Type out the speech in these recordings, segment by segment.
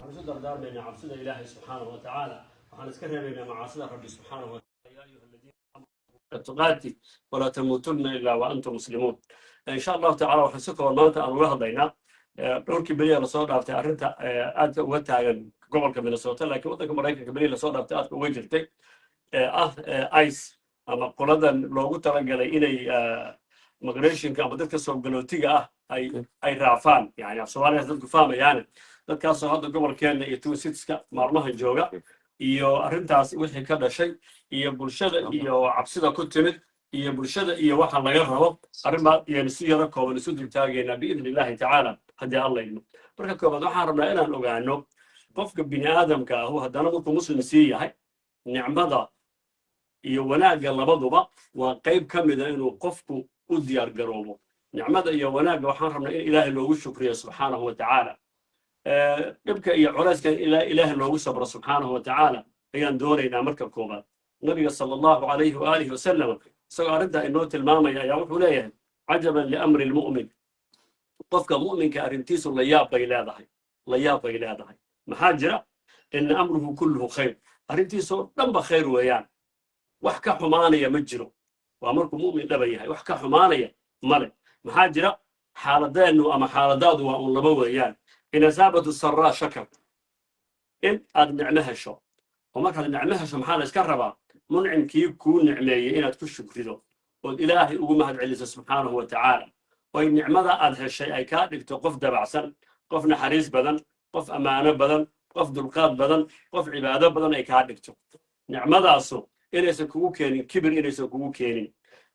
Waxaan isu dardaarmaynaa cabsida Ilaahay subxaanahu wa tacaala. Waxaan iska reebaynaa macaasida Rabbi subxaanahu wa tacaala. يا أيها الذين تقاته ولا تموتن إلا وأنتم مسلمون. إن شاء الله تعالى waxaan si kooban maanta aan uga hadlaynaa dhowrkii beriya lasoo dhaaftay arrinta aadka uga taagan gobolka Minnesota, laakiin waddanka Maraykanka beriya lasoo dhaaftay aadka uga jirtay, ee ah ICE ama qoladan loogu talagalay inay migrationka ama dadka soo galootiga ah ay raafaan, yani af Soomaaliya dadku fahmayaane, dadkaasoo hadda gobolkeena iyo Twin Citieska maalmahan jooga, iyo arrintaas wixii ka dhashay iyo bulshada iyo cabsida ku timid iyo bulshada iyo waxa laga rabo. Arrin baa iyaan isu yaro kooban isu dultaagaynaa biidni Illaahi tacaala haddii Alla idmo. Marka koobaad, waxaan rabnaa inaan ogaano qofka bini aadamka ahu haddana markuu Muslim sii yahay, nicmada iyo wanaagga labaduba waa qayb ka mida inuu qofku u diyaar garoobo. Nicmada iyo wanaagga waxaan rabnaa in Ilaahay loogu shukriyo subxaanahu wa tacaala. Dhibka iyo culayska Ilaahay loogu sabro subxaanahu wa tacaala ayaan doonaynaa. Marka koobaad, Nabiga sala Allahu calayhi waalihi wasalam isagoo arrintaa inoo tilmaamaya ayaa wuxuu leeyahay: عجبا لأمر المؤمن. Qofka mu'minka arrintiisu la yaab bay leedahay, la yaab bay leedahay. Maxaa jira? إن أمره كله خير. Arrintiisoo dhanba khayr weeyaan, wax ka xumaanaya ma jiro. Waa markuu mu'min dhaba yahay, wax ka xumaanaya male. Maxaa jira? Xaaladeennu ama xaaladaadu waa un laba weeyaan: إن أصابته سراء شكر. In aad nicmo hesho, oo markaad nicmo hesho maxaa la iska rabaa? Muncimkii kuu nicmeeyey inaad ku shukrido ood Ilaahay ugu mahad celiso subxaanahu wa tacaala, oy nicmada aad heshay ay kaa dhigto qof dabacsan, qof naxariis badan, qof ammaano badan, qof dulqaad badan, qof cibaado badan ay kaa dhigto. Nicmadaasu inaysan kugu keenin kibir, inaysan kugu keenin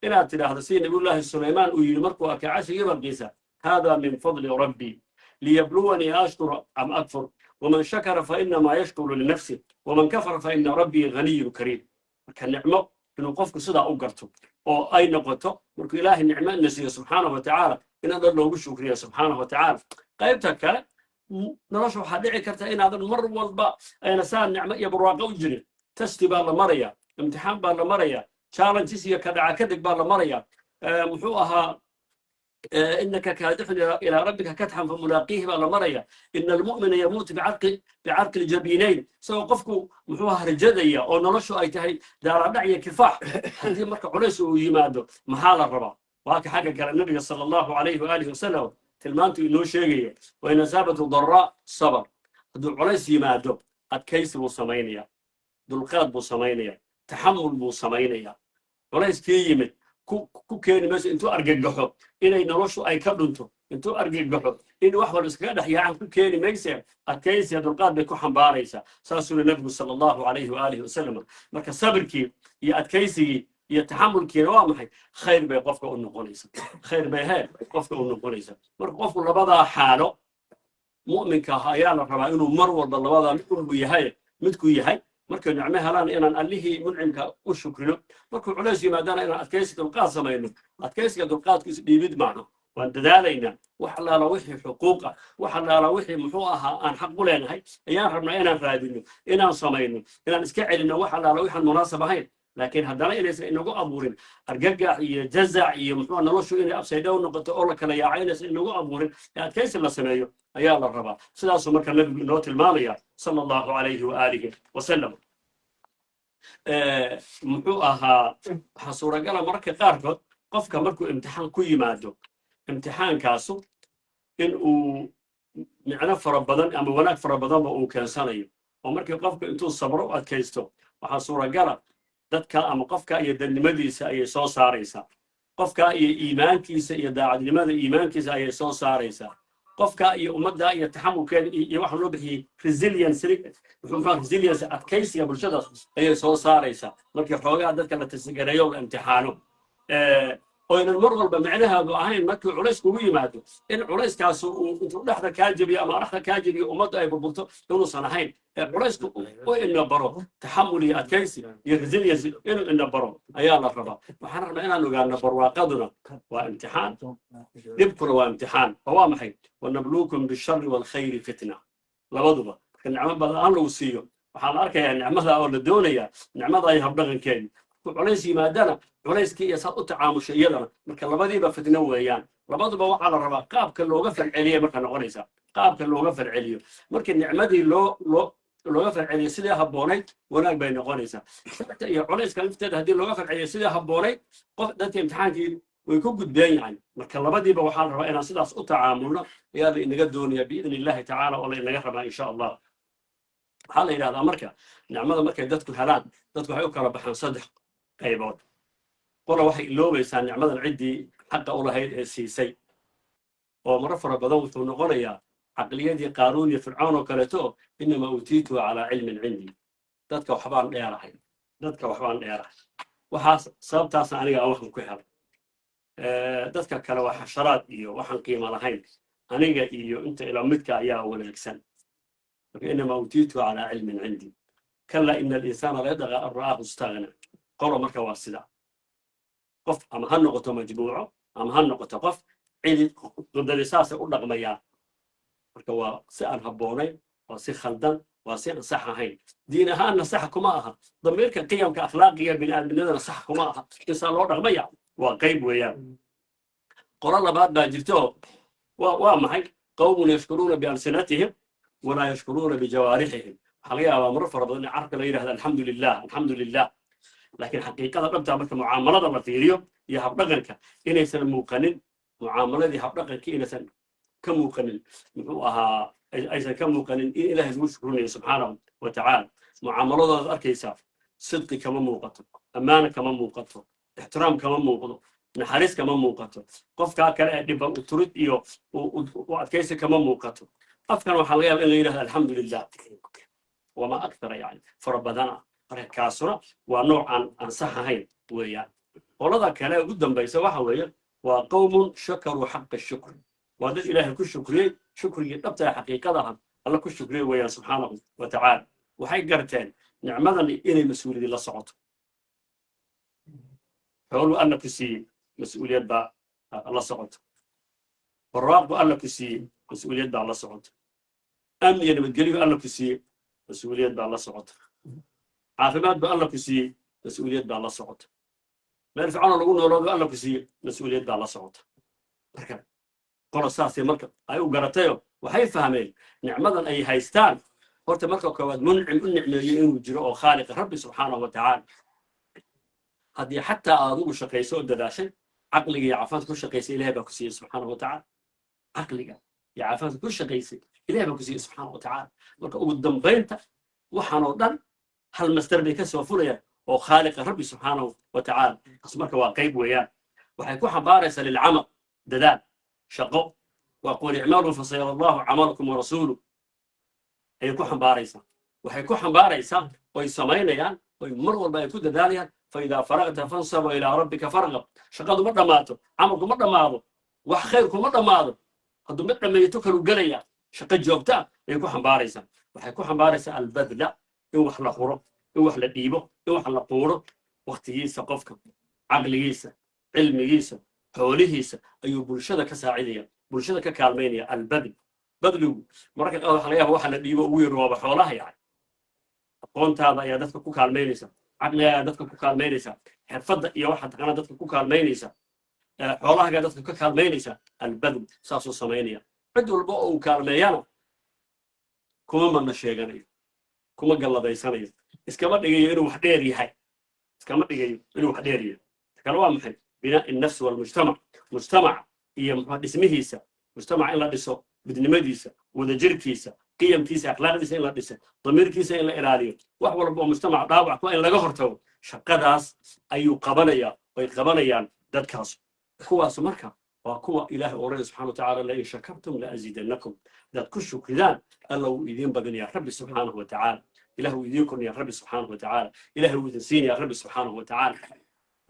inaad tidhaahdo sidii Nabiyullaahi Sulaymaan uu yidhi markuu arkay carshigii Balqiisa: هذا من فضل ربي ليبلوني أأشكر أم أكفر، ومن شكر فإنما يشكر لنفسه، ومن كفر فإن ربي غني كريم. Marka nicmo inuu qofku sidaa u garto oo ay noqoto markuu Ilaahay nicmo na siiyo subxaanahu wa tacaala in dhan loogu shukriyo subxaanahu wa tacaala. Qaybta kale, nolosha waxaa dhici karta inaadan mar walba ayna saa nicmo iyo barwaaqo u jirin. Test baa la maraya, imtixaan baa la maraya, challenges iyo kadhaca kadeg baa la maraya. Muxuu ahaa? إنك كادح إلى ربك كدحا فملاقيه baa la maraya. إن المؤمن يموت بعرق الجبين. Isagoo qofku muxuu ahaa rajadaya oo noloshu ay tahay daaraadhac iyo kifaax, haddii marka culays uu yimaado maxaa la rabaa? Waa ka xagga kale Nabiga sala Allahu calayhi waalihi wasalam tilmaantu inoo sheegaya: وإن أصابته ضراء صبر. Hadduu culays yimaado adkaysi buu samaynaya, dulqaad buu samaynaya, taxamul buu samaynaya. Culayskii yimid ku keeni mayso intuu argagaxo inay noloshu ay ka dhunto, intuu argagaxo in wax walba iskaga dhex yaacan ku keeni mayse, adkaysiya dulqaad bay ku xambaaraysaa. Saasuu Nabigu sala Allahu calayhi waalihi wasalam. Marka sabirkii iyo adkaysigii iyo taxamulkiina waa maxay? Khayr bay qofka u noqonaysa, khayr bay hee qofka u noqonaysa. Marka qofku labadaa xaalo mu'minka ah ayaa la rabaa inuu mar walba labadaa mid unbu yahay, midkuu yahay. Markay nicmo helaan inaan Allihii muncimka u shukrino, markuu culays yimaadana inaan adkaysi dulqaad samayno. Adkaysiga dulqaadku isdhiibid maaha. Waan dadaalaynaa. Wax allaala wixii xuquuq ah, wax allaala wixii muxuu ahaa aan xaq u leenahay ayaan rabnaa inaan raadino, inaan samayno, inaan iska celinno wax allaala waxaan munaasab ahayn. Laakiin haddana inaysan inagu abuurin argagax iyo jazac iyo muxuu noloshu inay upside down noqoto oo la kala yaaco inaysan inagu abuurin, ee adkaysi la sameeyo ayaa la rabaa. Sidaasuu marka Nabigu inoo tilmaamaya sala Allahu calayhi waalihi wasalam. Muxuu ahaa? Waxaa suuragala mararka qaarkood qofka markuu imtixaan ku yimaado, imtixaankaasu in uu micno fara badan ama wanaag fara badanba uu keensanayo, oo markii qofku intuu sabro u adkaysto, waxaa suuragala dadka ama qofka iyo dadnimadiisa ayay soo saaraysaa, qofka iyo iimaankiisa iyo daacadnimada iimaankiisa ayay soo saaraysaa, qofka iyo ummadda iyo taxamulkeeda iyo waxa loo bixiyey resilience, muxuu resilience, adkaysiga bulshadaas ayay soo saaraysaa markii xoogaa dadka la test-gareeyo, la imtixaano. Oynan mar walba micnaheedu ahayn markii culays kugu yimaado in culayskaas uu intuu dhexda kaa jebiyo ama dhexda kaa jebiyo ummaddu ay burburto inuusan ahayn, ee culaysku u ina baro taxamul iyo adkaysi iyo resilience inuu ina baro ayaa la rabaa. Waxaan rabnaa inaan ogaano barwaaqaduna waa imtixaan, dhibkuna waa imtixaan. Oo waa maxay? ونبلوكم بالشر والخير فتنة. Labaduba marka nicmo badan aan lagu siiyo, waxaa la arkayaa nicmada oo la doonayaa nicmada iyo habdhaqankeedi. Markuu culays yimaadana, culayskii iyo saad u tacaamusho iyadana. Marka labadiiba fitno weeyaan. Labaduba waxaa la rabaa qaabka looga falceliya marka noqonaysa, qaabka looga falceliyo. Markii nicmadii looga falceliyo sidii habboonayd, wanaag bay noqonaysaa. Sharta iyo culayska lafteeda haddii looga falceliyo sidii habboonayd, qof dadka imtixaankii way ku gudbeen yani. Marka labadiiba waxaa la rabaa inaan sidaas u tacaamulno ayaa la inaga doonaya, biidni Illahi tacaala, oo la inaga rabaa, insha Allah. Waxaa la yidhahdaa, marka nicmada markay dadku helaan, dadku waxay u kala baxaan saddex qaybood. Qola waxay iloobaysaa nicmadan ciddii xaqa u lahayd ee siisay, oo maro fara badan wuxuu noqonayaa caqliyadii Qaaruun iyo Fircoon oo kaleeto: "Innamaa uutiituhu calaa cilmin cindii." Dadka waxbaan dheerahay, dadka waxbaan dheerahay, waxaas sababtaasna aniga aan waxan ku helay. Dadka kale waa xasharaad iyo waxaan qiimo lahayn, aniga iyo inta ila midka ayaa wanaagsan. Marka "innamaa uutiituhu calaa cilmin cindii." "Kallaa inna alinsaana layadqaa an ra'aahu istaghna." Qolo marka waa sida qof, ama ha noqoto majmuuco ama ha noqoto qof, cidi qadari saasay u dhaqmayaan. Marka waa si aan habboonayn, waa si khaldan, waa si aan sax ahayn. Diin ahaanna sax kuma aha, damiirka, qiyamka akhlaaqiga bini'aadminadana sax kuma aha insaa loo dhaqmaya. Waa qayb weeyaan. Qolo labaad baa jirto. Waa maxay? "Qawmun yashkuruuna bialsinatihim walaa yashkuruuna bijawaarixihim." Waxaa laga yaabaa marar fara badan in carabka la yidhahda "Alxamdu lilah, alxamdu lilah," laakiin xaqiiqada dhabtaa marka mucaamalada la fiiriyo iyo habdhaqanka inaysan muuqanin, mucaamaladii, habdhaqankii inaysan ka muuqanin, muxuu ahaa, aysan ka muuqanin in Ilahay lagu shukrinayo subxaanahu wa tacaala. Mucaamaladoodaad arkaysaa, sidqi kama muuqato, ammaana kama muuqato, ixtiraam kama muuqdo, naxariis kama muuqato, qofkaa kale ee dhiban u turid iyo u adkaysi kama muuqato. Afkan waxaa laga yaaba in la yidhahdo "Alxamdu lilah," wamaa akthara, yani fara badana. Marka kaasuna waa nooc aan sax ahayn weeyaan. Qolada kale ugu dambaysa waxa weeye waa "qawmun shakaruu xaqa shukr." Waa dad Ilaahay ku shukriyey shukrigii dhabta ee xaqiiqadaha Alla ku shukriyey weeyaan subxaanahu wa tacaala. Waxay garteen nicmadan inay mas-uuliyadii la socoto. Xooluu Alla ku siiyey, mas-uuliyad baa la socoto. Barwaaqbu Alla ku siiyey, mas-uuliyad baa la socoto. Amni iyo nabadgelyu Alla ku siiyey, mas-uuliyad baa la socota. Caafimaad bu Alla ku siiyey, mas-uuliyad baa la socota. Meel fiicanoo lagu nooloodu Alla ku siiyey, mas-uuliyad baa la socota. Marka qolo saasay marka ay u garatayo, waxay fahmeen nicmadan ay haystaan horta marka koowaad muncim u nicmeeyo inuu jiro oo khaaliqa Rabbi subxaanahu wa tacaala. Haddii xataa aad ugu shaqayso oo dadaashay, caqliga iyo caafimaadka ku shaqaysay, Ilahay baa ku siiyey subxaanahu wa tacaala. Caqliga iyo caafimaadka ku shaqaysay, Ilahay baa ku siiyey subxaanahu wa tacaala. Marka ugu dambaynta waxaan oo dhan hal masdar bay ka soo fulayaan oo khaaliqa Rabbi subxaanahu wa tacaala. Taas marka waa qayb weeyaan. Waxay ku xambaaraysaa lilcamal, dadaal, shaqo. Waa "Qul icmaluu fasayara Allahu camalakum warasuuluh" ayay ku xambaaraysaa. Waxay ku xambaaraysaa oy samaynayaan oy mar walba ay ku dadaalayaan "Faidaa faragta fansab wa ilaa rabbika fargab." Shaqadu ma dhammaato, camalku ma dhammaado, wax khayrku ma dhammaado. Hadduu mid dhammeeyo kalu gelaya. Shaqo joogta ah ayay ku xambaaraysaa. Waxay ku xambaaraysaa albadla, in wax la huro, in wax la dhiibo, in wax la quuro. Waktigiisa qofka, caqligiisa, cilmigiisa, xoolihiisa ayuu bulshada ka saacidaya, bulshada ka kaalmaynaya. Albadl, badligu mararka qaar waxa laga yaaba waxa la dhiibo ugu yar waaba xoolaha. Yani aqoontaada ayaa dadka ku kaalmaynaysa, caqliga ayaa dadka ku kaalmaynaysa, xirfadda iyo waxa taqaana dadka ku kaalmaynaysa, xoolahagaa dadka ka kaalmaynaysa. Albadl saasuu samaynaya. Cid walba oo uu kaalmeeyana kuma madna sheeganayo, kuma galladaysanayo, iskama dhigayo inuu wax dheer yahay, iskama dhigayo inuu wax dheer yahay. Kale waa maxay? Binaa الnafs walmujtamac. Mujtamac iyo muxuu dhismihiisa, mujtamac in la dhiso, midnimadiisa, wadajirkiisa, qiyamkiisa, akhlaaqdiisa in la dhiso, damiirkiisa in la ilaaliyo, wax walba oo mujtamac dhaawac ku in laga hortago, shaqadaas ayuu qabanaya, way qabanayaan dadkaas. Kuwaas marka waa kuwa Ilaahay oranaya subxana wa tacaala: "Lain shakartum la aziidannakum." Hadaad ku shukridaan, Alla wuu idiin badinaya Rabbi subxaanahu wa tacaala. Ilah wuu idiin kordhinaya Rabbi subxaanahu wa tacaala. Ilahay wuu idin siinaya Rabbi subxaanahu wa tacaala.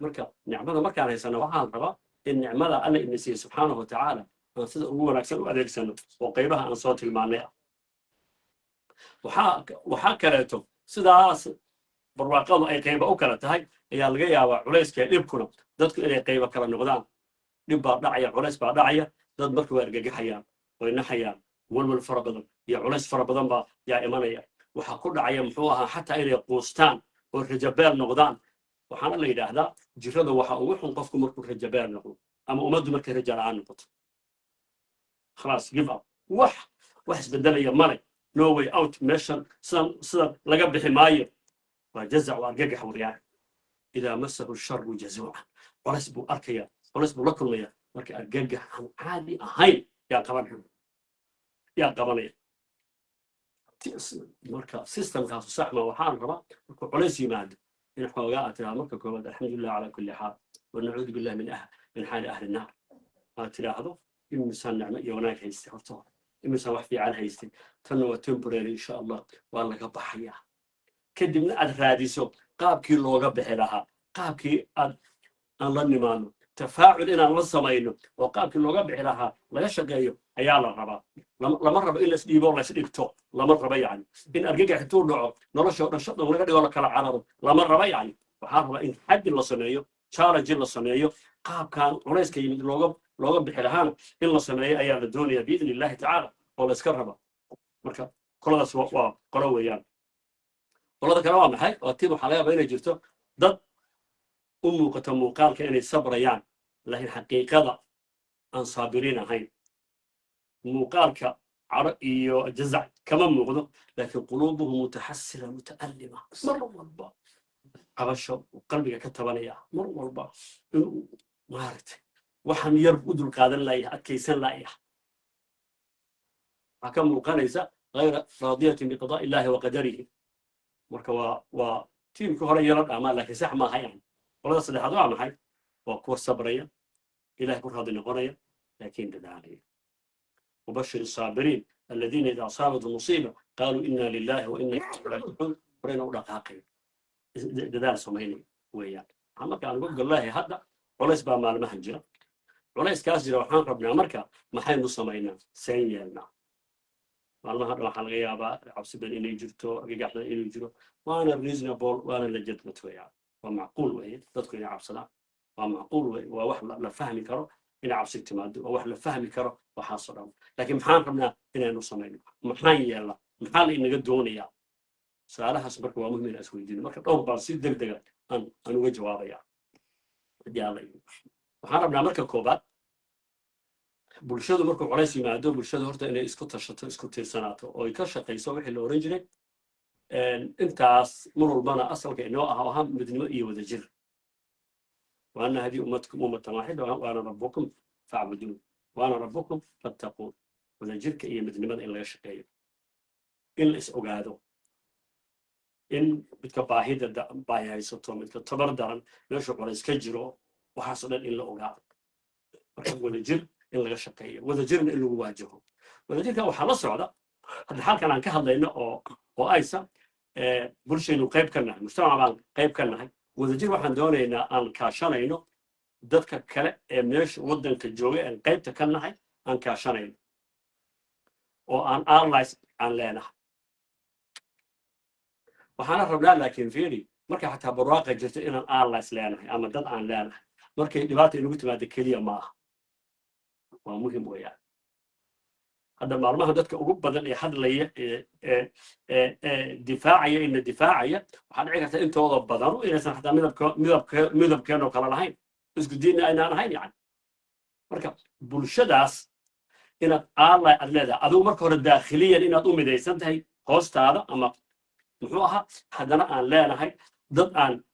Marka nicmada markaan haysano, waxaan rabaa in nicmada Alla ina siiyey subxaanahu wa tacaala aan sida ugu wanaagsan u adeegsano, oo qaybaha aan soo tilmaanay ah. Waxaa kaleeto, sidaas barwaaqadu ay qayba u kala tahay ayaa laga yaabaa culayska dhibkuna dadku inay qayba kala noqdaan. Dhib baa dhacaya, culays baa dhacaya, dad marka waa argagaxayaan, way naxayaan, walwal fara badan iyo culays fara badan baa yaa imanaya. Waxaa ku dhacaya, muxuu ahaa, xataa inay quustaan oo rajabeel noqdaan. Waxaana la yidhaahdaa jirada waxa ugu xun qofku markuu rajabeel noqdo. Ama ummaddu markay raja la'aan noqoto, khalaas, give up, wax isbedelaya male, no way out, meeshan sidan sidan laga bixi maayo, waa jazac, waa argagax weeyaan. إذا مسه الشر جزوعا, culays buu arkaya, culays buu la kulmaya. Marka argagax aan caadi ahayn yaa qabanaya. Marka systemkaasu sax ma. Waxaan rabaa markuu culays yimaado in xoogaa aad tiraahdo marka koowaad: الحمد لله على كل حال ونعوذ بالله من حال أهل النار. Aad tiraahdo: imisaan nicmo iyo wanaag haystay horta hore, imisaan wax fiican haystay, tanna waa temporary, insha Allah waa laga baxayaa. Kadibna aad raadiso qaabkii looga bixi lahaa, qaabkii aad aan la nimaano tafaacul inaan la samayno oo qaabkii looga bixi lahaa laga shaqeeyo ayaa la rabaa. Lama rabo in laisdhiibo, laisdhigto lama rabo. Yani in argagax intuu dhaco nolosha oo dhan shadhan laga dhigo, la kala cararo lama rabo. Yani waxaa rabaa in xaddi la sameeyo, challenge la sameeyo, qaabkan culayska yimid looga bixi lahaana in la sameeyo ayaa la doonaya, بإذن الله تعالى, oo la iska raba. Marka qoladaas waa qolo weeyaan. Qolada kale waa maxay? Waa tiim waxaa laga yaabaa inay jirto dad u muuqato muuqaalka inay sabrayaan, laakiin xaqiiqada aan saabiriin ahayn. Muuqaalka caro iyo jazac kama muuqdo, laakiin قلوبهم متحسرة متألمة. Mar walba cabasho uu qalbiga ka tabanaya, mar walba inuu maaragtay waxaan yar u dulqaadan laayah, adkaysan laayah. Waxaa ka muuqanaysa غير راضية بقضاء الله وقدره. Marka waa tiimkii hore yaro dhaamaa, laakiin sax maaha. Yani qolada saddexaad waa maxay? Waa kuwa sabraya, ilahay ku raadi noqonaya, laakiin dadaalaya. وبشر الصابرين الذين إذا أصابتهم مصيبة قالوا إنا لله وإنا إليه راجعون. Horeyna u dhaqaaqayo, dadaal samaynaya weeyaan. Waxaan marka aan uga gollahay, hadda culays baa maalmahan jira. Culayskaas jira waxaan rabnaa marka maxaynu samaynaa, seen yeelnaa? Maalmaha dhan waxaa laga yaabaa cabsi badan inay jirto, argagax badan inuu jiro. Waana reasonable, waana legitimate weeyaan, waa macquul weeye dadku inay cabsadaan, waa macquul weye, waa wax la fahmi karo inay cabsi timaado, waa wax la fahmi karo waxaasoo dhan. Laakiin maxaan rabnaa inaynu samayno? Maxaan yeelnaa? Maxaa la inaga doonayaa? Su-aalahaas marka waa muhim inaan isweydiino. Marka dhowr baan si deg dega aan uga jawaabaya haddii Alla idmo. Waxaan rabnaa marka koobaad, bulshadu markuu culays yimaado, bulshadu horta inay isku tashato, isku tiirsanaato, oo ay ka shaqayso wixii la oran jiray intaas mar walbana asalka inoo ah oo ahaa midnimo iyo wadajir. وأن هذه أمتكم أمة واحدة وأنا ربكم فاعبدون وأنا ربكم فاتقون. Wadajirka iyo midnimada in laga shaqeeyo, in la is ogaado, in midka baahida baahi haysato, midka tabar daran, meesha culays ka jiro, waxaasoo dhan in la ogaado. Marka wadajir in laga shaqeeyo, wadajirna in lagu waajaho. Wadajirka waxaa la socda hadda halkan aan ka hadlayno oo aysa bulshaynu qayb ka nahay, mujtamac baan qayb ka nahay. Wadajir waxaan doonaynaa aan kaashanayno dadka kale ee meesha waddanka jooga aan qaybta ka nahay, aan kaashanayno oo aan allies aan leenahay. Waxaana rabnaa laakiin, fiiri, markay xataa barwaaqa jirto inaan allies leenahay ama dad aan leenahay. Markay dhibaata inagu timaado keliya maaha, waa muhim weeyaan. Hadda maalmaha dadka ugu badan ee hadlaya ee difaacaya, ina difaacaya, waxaa dhici karta intooda badanu inaysan xataa midabkeenoo kale lahayn, isku diinna aynaan ahayn. Yani marka bulshadaas inaad ally aad leedahay, adigu marka hore daakhiliyan inaad u midaysan tahay hoostaada ama muxuu ahaa, haddana aan leenahay dad aan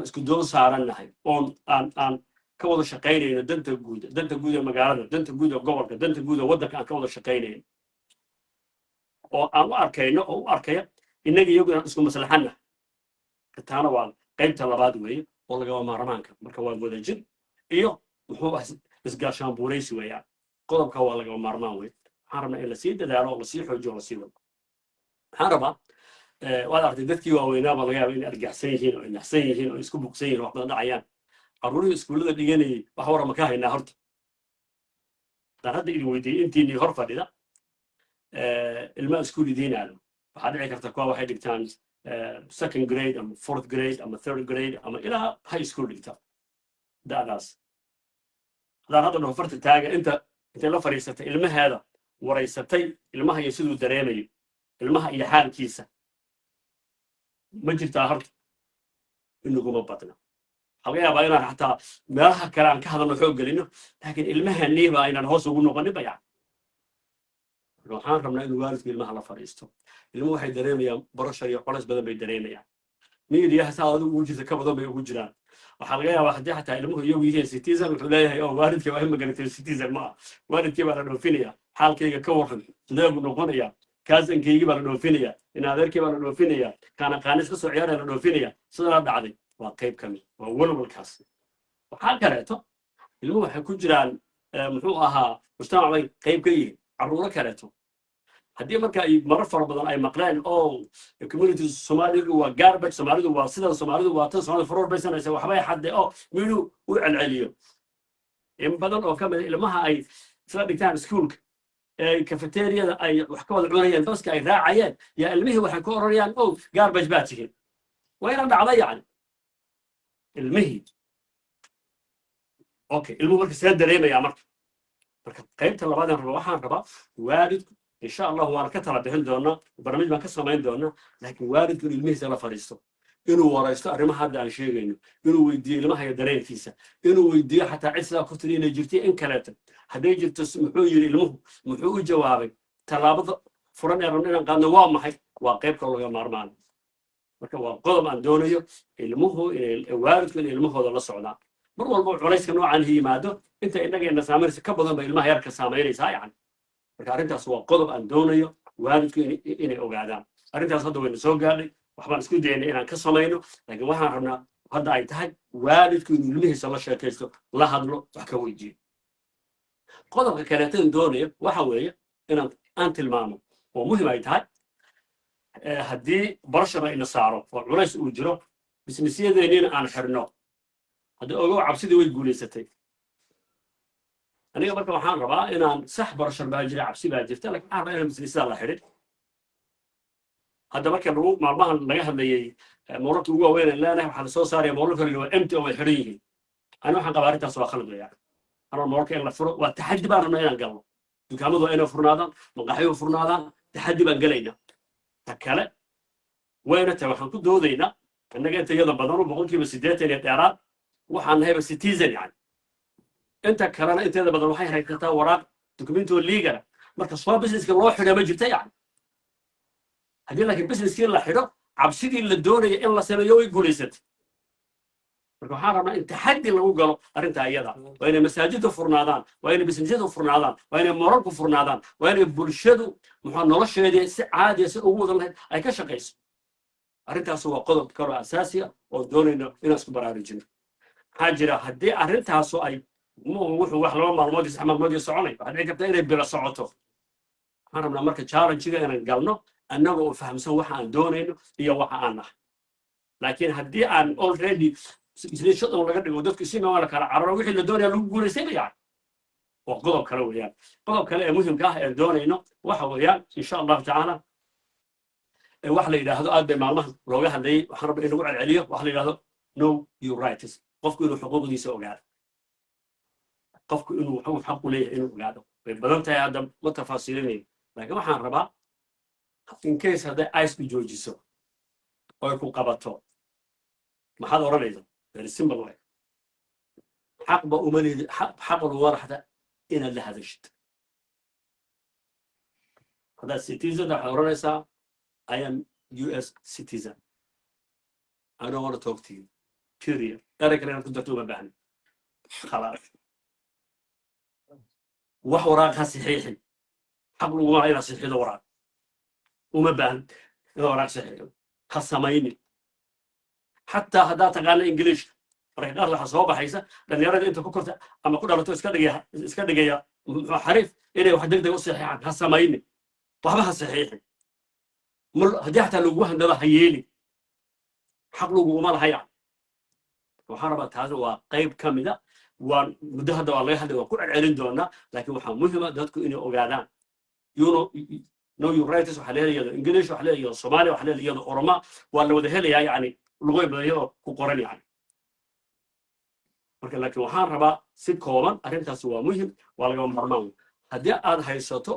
isku doon saarannahay oon aan ka wada shaqaynayno danta guud, danta guud ee magaalada, danta guud ee gobolka, danta guud ee waddanka aan ka wada shaqaynayno, oo aan u arkayno oo u arkaya innaga iyagu inaan isku maslaxanna. Taana waa qaybta labaad weeye oo lagama maarmaanka. Marka waa wadajir iyo muxuu ah isgaashaanbuuraysi weeyaan. Qodobka waa lagama maarmaan wey. Waxaan rabnaa in lasii dadaalo oo lasii xoojiyo oo lasii wado. Waxaan rabaa, waad aragtay, dadkii waaweynaa baa laga yaaba inay argaxsan yihiin oo inaxsan yihiin oo isku buqsan yihiin, wax badan dhacayaan. Carruurihii iskuullada dhiganayay wax warama ka haynaa horta? Haddaan hadda idin weydiiyey, intiinii hor fadhida ilmaha iskuul idiin aado, waxaa dhici karta kuwa waxay dhigtaan second grade ama fourth grade ama third grade ama ilaa high school dhigta da'daas. Haddaan hadda dhaho farta taaga inta intay la fadhiisatay ilmaheeda, waraysatay ilmaha iyo siduu dareemayo, ilmaha iyo xaalkiisa, ma jirtaa horta? Inaguma badna. Waxaa laga yaabaa inaan xataa meelaha kale aan ka hadalno, xoog gelino, laakiin ilmahaniiba aynaan hoos ugu noqonin ba. Yani waxaan rabnaa inuu waalidku ilmaha la fadhiisto. Ilmuhu waxay dareemayaan pressure iyo culays badan bay dareemayaan. Miidiyaha saa adigu ugu jirta ka badan bay ugu jiraan. Waxaa laga yaabaa haddii xataa ilmuhu iyagu yihiin citizen, wuxuu leeyahay oo waalidkii waa immigrant, citizen ma ah, waalidkii baa la dhoofinaya, xaalkayga ka warran, sidee buu noqonaya? Cousinkaygii baa la dhoofinaya, in adeerkii baa la dhoofinaya, kaana qaanis ka soo ciyaaraya la dhoofinaya, sidanaa dhacday. Waa qayb ka mid, waa walwalkaas. Waxaa kaleeto ilmuhu waxay ku jiraan, muxuu ahaa, mujtamac bay qayb ka yihiin, carruuro kaleeto. Haddii marka ay marar fara badan ay maqleen oo community Soomaalidu waa garbage, Soomaalidu waa sidan, Soomaalidu waa tan, Soomaalidu fraud bay sanaysa, waxbay xadde oo miduu u celceliyo, in badan oo ka mid ilmaha ay isla dhigtaan iskuulka, ee cafeteriada ay wax ka wada cunayeen, baska ay raacayeen, yaa ilmihii waxay ku oranayaan, "Oh, garbage baa tihiin." Waa ina dhacda yacni ilmihii. Okay, ilmuhu marka see dareemayaa? Marka qaybta labaad aan raba, waxaan rabaa waalidku, insha Allahu waan ka tala bixin doonaa, barnaamij baan ka samayn doonaa, laakiin waalidku in ilmihiisa la fadhiisto, inuu waraysto arrimaha hadda aan sheegayno, inuu weydiiyo ilmaha iyo dareenkiisa, inuu weydiiyo xataa cid sidaa ku tiri inay jirto, in kaleeto hadday jirto, muxuu yidhi ilmuhu, muxuu u jawaabay, tallaabada furan ee rabno inaan qaadno waa maxay. Waa qayb kaloo laga maarmaan. Marka waa qodob aan doonayo ilmuhu inay, waalidku inay ilmahooda la socdaan. Mar walba culayska noocan yimaado, inta innageenna saameynaysa ka badan ba ilmaha yarka saamaynaysaa yani. Marka arrintaas waa qodob aan doonayo waalidku inay ogaadaan. Arrintaas hadda wayna soo gaadhay, waxbaan isku daynay inaan ka samayno, laakiin waxaan rabnaa hadda ay tahay waalidku inuu ilmihiisa la sheekaysto, la hadlo, wax ka weydiiyo. Qodobka kaleetan doonayo waxa weeye inaan aan tilmaamo oo muhim ay tahay, haddii pressure ayna saaro oo culays uu jiro, businessyadeenniina aan xirno, haddii ogow cabsidii way guulaysatay. Aniga marka waxaan rabaa inaan sax, pressure baa jira, cabsi baa jirta, lakin waxaan rabaa inaan businessyada la xidhin. Hadda marka lagu maalmahan laga hadlayay mallalka ugu waaweyn aan leenahay, waxaa lasoo saaraya mallalka la waa empty oo way xidhan yihiin. Ani waxaan qabaa arrintaas waa khalad weeyaan. Anoo mallalka in la furo waa taxaddi baan rabnaa inaan galno. Dukaamadu waa inay furnaadaan, maqaaxyuhu furnaadaan, taxaddi baan gelaynaa. Ta kale wayna tahay, waxaan ku doodaynaa innaga inta iyada badanu 80% iyo dheeraad waxaan nahayba citizen yani. Inta kalena inteeda badan waxay haysataa waraaq document oo legal ah. Marka soo businesska loo xidho ma jirta yani. Haddii laakiin businesskii la xidho, cabsidii la doonaya in la sameeyo way guulaysatay. Marka waxaan rabnaa in taxaddi lagu galo arrintaa iyada. Waa inay masaajiddu furnaadaan, waa inay businessyadu furnaadaan, waa inay mallalku furnaadaan, waa inay bulshadu muxuu nolosheedii si caadiya si ugu wadan lahayd ay ka shaqayso. Arrintaas waa qodob kaloo asaasi ah oo doonayno inaan isku baraarujino. Maxaa jira, haddii arrintaasu ay wuxuu wax 2 maalmood iyo 3 maalmood iyo soconay, waxaa dhici karta inay bilo socoto. Waxaan rabnaa marka challenge-ga inaan galno annaga oo fahamsan waxa aan doonayno iyo waxa aan nahay. Laakiin haddii aan already isla shutdown laga dhigo, dadku si la kala cararo, wixii la doonaya lagu guulaystay yani. Waa qodob kale weeyaan. Qodob kale ee muhimka ah ee doonayno waxa weeyaan, insha Allahu tacaala, wax la yidhaahdo aad bay maalmahan looga hadlayay, waxaan rabaa in lagu celceliyo wax la yidhahdo know your rights. Qofku inuu xuquuqdiisa ogaado, qofku inuu wuxuu xaq u leeyahay inuu ogaado. Way badan tahay, hadda ma tafaasiilinayo, laakiin waxaan rabaa in case hadday ICE joojiso oy ku qabato, maxaad odhanaysa? Very simple way. Xaqba uma leedi, xaqa laguma laxda inaad la hadashid. Haddaad citizen, waxaad odhanaysaa, "I am US citizen. I don't want to talk to you." Period. Erey kale inaad ku darto uma baahni. Khalaas. Wax waraaq ha saxiixin. Xaq laguma laha inaad saxiixdo waraaq. Uma baahan inaad waraaq saxiixdo. Ha samaynin. Xataa haddaad taqaano Ingiliishka, marka qaar waxaa soo baxaysa dhalinyarada inta ku korta ama ku dhalato iska dhigaya muxuu xariif inay wax deg deg u saxiixaan. Ha samaynin. Waxba ha saxiixin. Haddii xataa lagugu handado, ha yeelin. Xaq laguguma laha yani. Waxaan rabaa taasi waa qayb ka mida. Waan muddo hadda waa laga hadlay, waan ku celcelin doonaa, laakiin waxaa muhima dadku inay ogaadaan know your rights. Waxaa leeyahay iyadoo English, waxaa leeyahay iyadoo Soomaaliya, waxaa leeyahay iyadoo Oroma, waa la wada helayaa yani, luqooyin badan iyadoo ku qoran yani. Marka laakiin waxaan rabaa si kooban, arrintaasi waa muhim, waa lagama maarmaan. Haddii aad haysato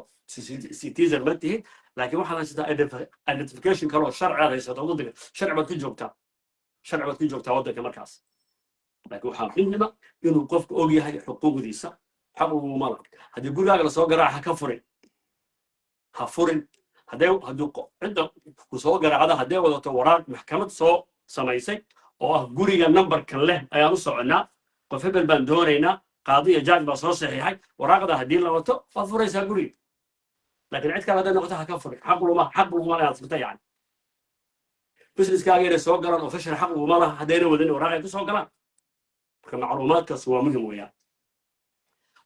citizen ma tihid, laakiin waxaad haysataa identification kale oo sharci aad haysato waddanka, sharci baad ku joogtaa, sharci baad ku joogtaa waddanka markaas. Laakiin waxaa muhima inuu qofku og yahay xuquuqdiisa. Xaq uguma laha. Haddii gurigaaga lasoo garaaca, ha ka furin, ha furin. Hadday hadduu cidda ku soo garaacda hadday wadato waraaq maxkamad soo samaysay oo ah guriga numberkan leh ayaan u soconnaa, qof hebel baan doonaynaa, qaadi iyo judge baa soo saxiixay, waraaqda haddii la wato, waad furaysaa guriga. Laakiin cid kale hadday noqoto, ha ka furin. Xaq luma inaad furta. Yani businesskaaga inay soo galaan official xaq laguma laha haddayna wadin waraaq ay ku soo galaan. Marka macluumaadkaas waa muhim weeyaan.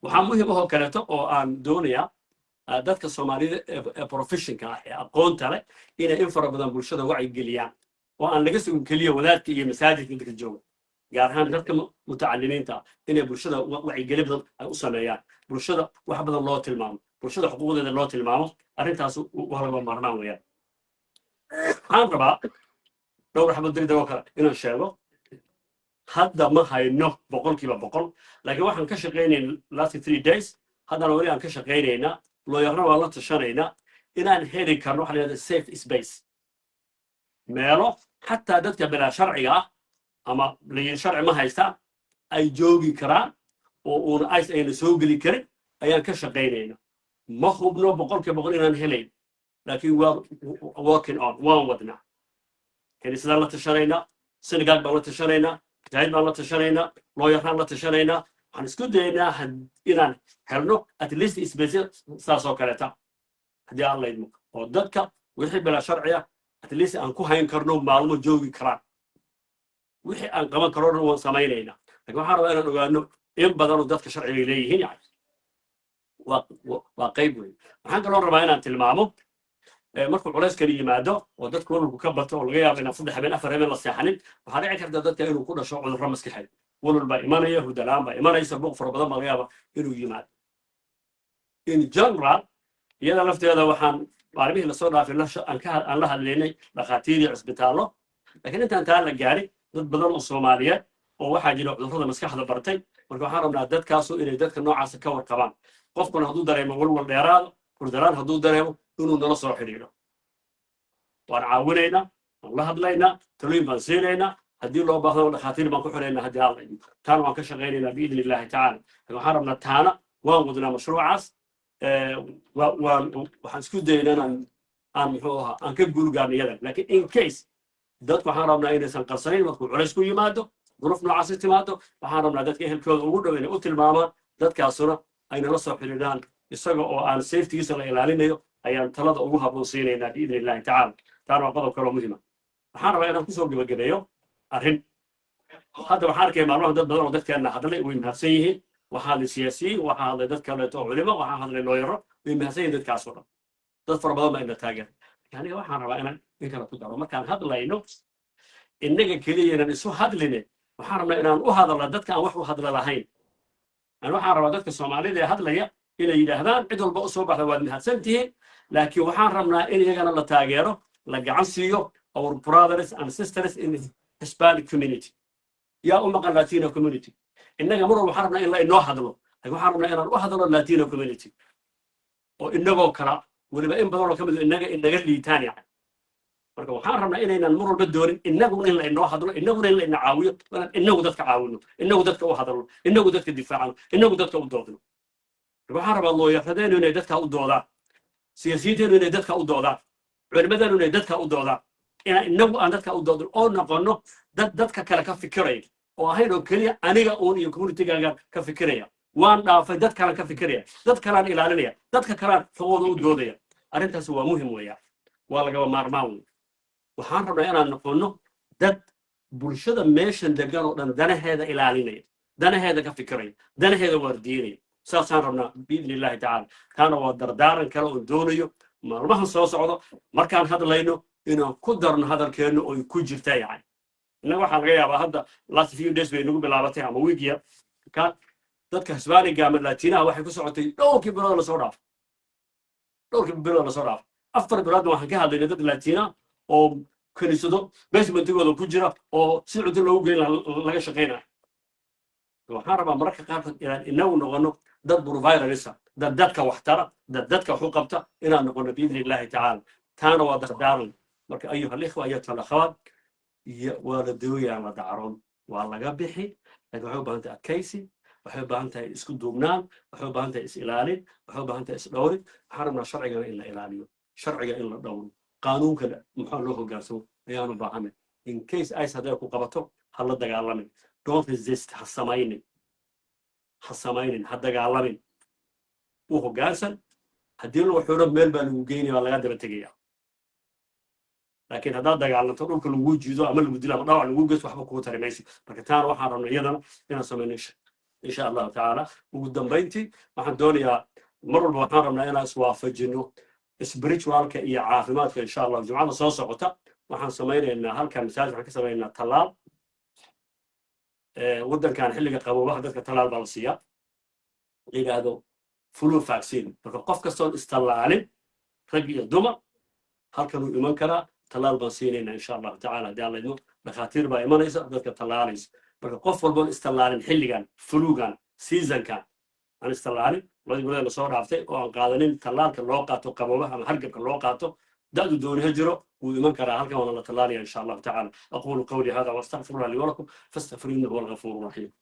Waxaa muhim ahoo kaleeto oo aan doonayaa dadka Soomaalida ee professionka ah ee aqoonta leh inay in fara badan bulshada wacyigeliyaan, oo aan laga sugin keliya wadaadka iyo masaajidka dadka jooga, gaar ahaan dadka mutacalimiinta ah, inay bulshada wacyigeli badan ay u sameeyaan, bulshada wax badan loo tilmaamo, bulshada xuquuqdeeda loo tilmaamo. Arrintaas waa lagama maarmaan weeyaan. Waxaan rabaa dhowr xabad degdeg oo kale inaan sheego. Hadda ma hayno 100%, laakiin waxaan ka shaqaynayn last 3 days, haddana weli aan ka shaqaynaynaa, lawyerna waan la tashanaynaa, inaan heli karno waxa la yidhahda safe space, meelo xataa dadka bilaa sharciga ah ama layi sharci ma haystaan ay joogi karaan oo uuna ICE ayna soo geli karin ayaan ka shaqaynayna. Ma hubno 100% inaan helayn, laakiin waa working on, waan wadnaa. Kiniisadaan la tashanaynaa, synagogue baan la tashanaynaa, masaajid baan la tashanaynaa, lawyeraan la tashanaynaa. Waxaan isku dayaynaa inaan helno at least space saas oo kaleeta, haddii aan laydmo, oo dadka wixii bilaa sharciya at least aan ku hayn karno, maalmo joogi karaan. Wixii aan qaban karo dhan waan samaynaynaa, lakin waxaan rabaa inaan ogaano in badanoo dadka sharciga ay leeyihiin. Yani waa qayb weyn. Waxaan kaloo rabaa inaan tilmaamo, markuu culays kali yimaado oo dadku walwalku ka bato oo laga yaabo inaan 3 habeen, 4 habeen la seexanin, waxaa dhici karta dadka inuu ku dhasho cudurro maskaxeed. Walwal baa imanaya, hurdalaan baa imanaysa, buuq fara badan baa laga yaaba inuu yimaado. In general, iyada lafteeda waxaan maalmihii lasoo dhaafay aan la hadlaynay dhakhaatiir iyo cisbitaallo. Laakiin intaan taa la gaarin, dad badan oo Soomaaliyeed oo waxaa jira cudurrada maskaxda bartay. Marka waxaan rabnaa dadkaasu inay dadka noocaasa ka warqabaan. Qofkuna hadduu dareemo walwal dheeraado, hurdalaan hadduu dareemo, inuu nala soo xidhiidho. Waan caawinaynaa, waan la hadlaynaa, talooyin baan siinaynaa. Haddii loo baahdo, dhakhaatiir baan ku xidhaynaa, haddii Alla idmo. Taana waan ka shaqaynaynaa biidni Illahi tacaala. Laakiin waxaan rabnaa, taana waan wadnaa mashruucaas. Waan waxaan isku dayaynaa inaan aan muxuu ahaa aan ka guulgaarno iyada. Laakiin in case dadku, waxaan rabnaa inaysan qarsanayn markuu culays ku yimaado, duruuf noocaasi timaado. Waxaan rabnaa dadka ehelkooda ugu dhow inay u tilmaamaan, dadkaasuna ay nala soo xidhiidhaan. Isaga oo aan safetygiisa la ilaalinayo ayaan talada ugu habboon siinaynaa biidni Illahi tacaala. Taana waa qodob kaloo muhiima. Waxaan rabaa inaan kusoo gebagabeeyo arrin. Hadda waxaan arkaya maalmaha dad badan oo dadkeenna hadlay, way mahadsan yihiin. Waxaa hadlay siyaasiyiin, waxaa hadlay dad kaleeto oo culimo, waxaa hadlay lawyero. Way mahadsan yihiin dadkaas oo dhan. Dad fara badan baa ina taageer. Aniga waxaan rabaa inaan in kale ku daro. Markaan hadlayno, innaga keliya inaan isu hadline, waxaan rabnaa inaan u hadalna dadka aan wax u hadla lahayn. Ani waxaan rabaa dadka Soomaalida ee hadlaya inay yidhaahdaan, cid walba u soo baxda waad mahadsan tihiin, laakiin waxaan rabnaa in iyagana la taageero, la gacan siiyo our brothers and sisters in Hispanic community. Yaa u maqan Latino community? Innaga mar walba waxaan rabnaa in la inoo hadlo, laakiin waxaan rabnaa inaan u hadlo Latino community oo inagoo kala weliba in badan oo ka mid inaga inaga liitaan. Yani marka waxaan rabnaa inaynan mar walba doonin innaguna in la inoo hadlo, innaguna in la ina caawiyo, inaan inagu dadka caawino, inagu dadka u hadalno, inagu dadka difaacano, inagu dadka u doodno. Marka waxaan rabaa lawyeradeenu inay dadka u doodaan, siyaasiyiinteenu inay dadka u doodaan, culimadeenu inay dadka u doodaan, inaan inagu aan dadka u doodno oo noqono dad dadka kale ka fikiraya, oo ahayn oo keliya aniga uun iyo communitygaaga ka fikiraya. Waan dhaafay, dad kalan ka fikiraya, dad kalaan ilaalinaya, dadka kalaan xuquuqda u doodaya. Arrintaasi waa muhim weeyaan, waa lagaba maarmaan wey. Waxaan rabnaa inaan noqono dad bulshada meeshan degan oo dhan danaheeda ilaalinaya, danaheeda ka fikiraya, danaheeda waardiinaya. Saasaan rabnaa biidni Illahi tacaala. Taana waa dardaaran kale oon doonayo maalmahan soo socdo markaan hadlayno inaan ku darno hadalkeennu oy ku jirta. Yani innaga waxaa laga yaabaa hadda last few days bay nagu bilaabatay ama weekya ka. Dadka Hisbaaniga ama Latinaha waxay ku socotay dhowrkii bilood lasoo dhaafay, dhowrkii bilood lasoo dhaafay. 4 biloodna waxaan ka hadlaynay dad Latina oo kaniisado basementigooda ku jira oo si cunto loogu geyn laga shaqaynayo. Waxaan rabaa mararka qaarkood inaan inagu noqono dad providers ah, dad dadka waxtara, dad dadka wax u qabta inaan noqono biidni Illahi tacaala. Taana waa dardaaran. Marka ayuha alikhwa, ayatuha alakhawaat, waa la dooyaa, la dacroon, waa laga bixi. Laakiin waxay u baahan tahay adkaysi, waxay u baahan tahay isku duubnaan, waxay u baahan tahay is-ilaalin, waxay u baahan tahay is-dhowrin. Waxaan rabnaa sharcigana in la ilaaliyo, sharciga in la dhowro, qaanuunka muxuu loo hogaansamo ayaanu baahanay. In case ICE hadday ku qabato, ha la dagaalamin. Don't resist. Ha samaynin, ha samaynin, ha dagaalamin, u hoggaansan. Haddii lagu xiro, meel baa lagu geynaya, waa laga daba tegaya. Laakiin haddaad dagaalanto, dhulka lagu jiido ama lagu dilo ama dhaawac lagu geysto, waxba kugu tari mayso. Marka taana waxaan rabnay iyadana inaan samayno, insha Allahu tacaala. Ugu dambayntii, waxaan doonayaa, mar walba waxaan rabnaa inaan iswaafajino spiritualka iyo caafimaadka. Insha Allah Jumcada soo socota waxaan samaynaynaa halkan masaajid, waxaan ka samaynaynaa tallaal. Waddankan xilliga qaboobaha dadka tallaal baa la siiyaa la yidhaahdo flu vaccine. Marka qof kastoon istallaalin, rag iyo dumar, halkan uu iman karaa, tallaal baan siinaynaa, insha Allahu tacala, haddii Alla idmo. Dhakhaatiir baa imanaysa, dadka tallaalaysa. Marka qof walboon istallaalin xilligan flugan seasonkan aan istallaalin, labadii bilood lasoo dhaaftay oo aan qaadanin tallaalka loo qaato qaboobaha ama hargabka loo qaato, da'du dooni ha jiro, wuu iman karaa halkan, waana la tallaalaya, insha Allahu tacala. أقول قولي هذا وأستغفر الله لي ولكم فاستغفروه إنه هو الغفور الرحيم.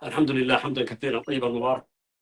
الحمد لله حمدا كثيرا طيبا مباركا.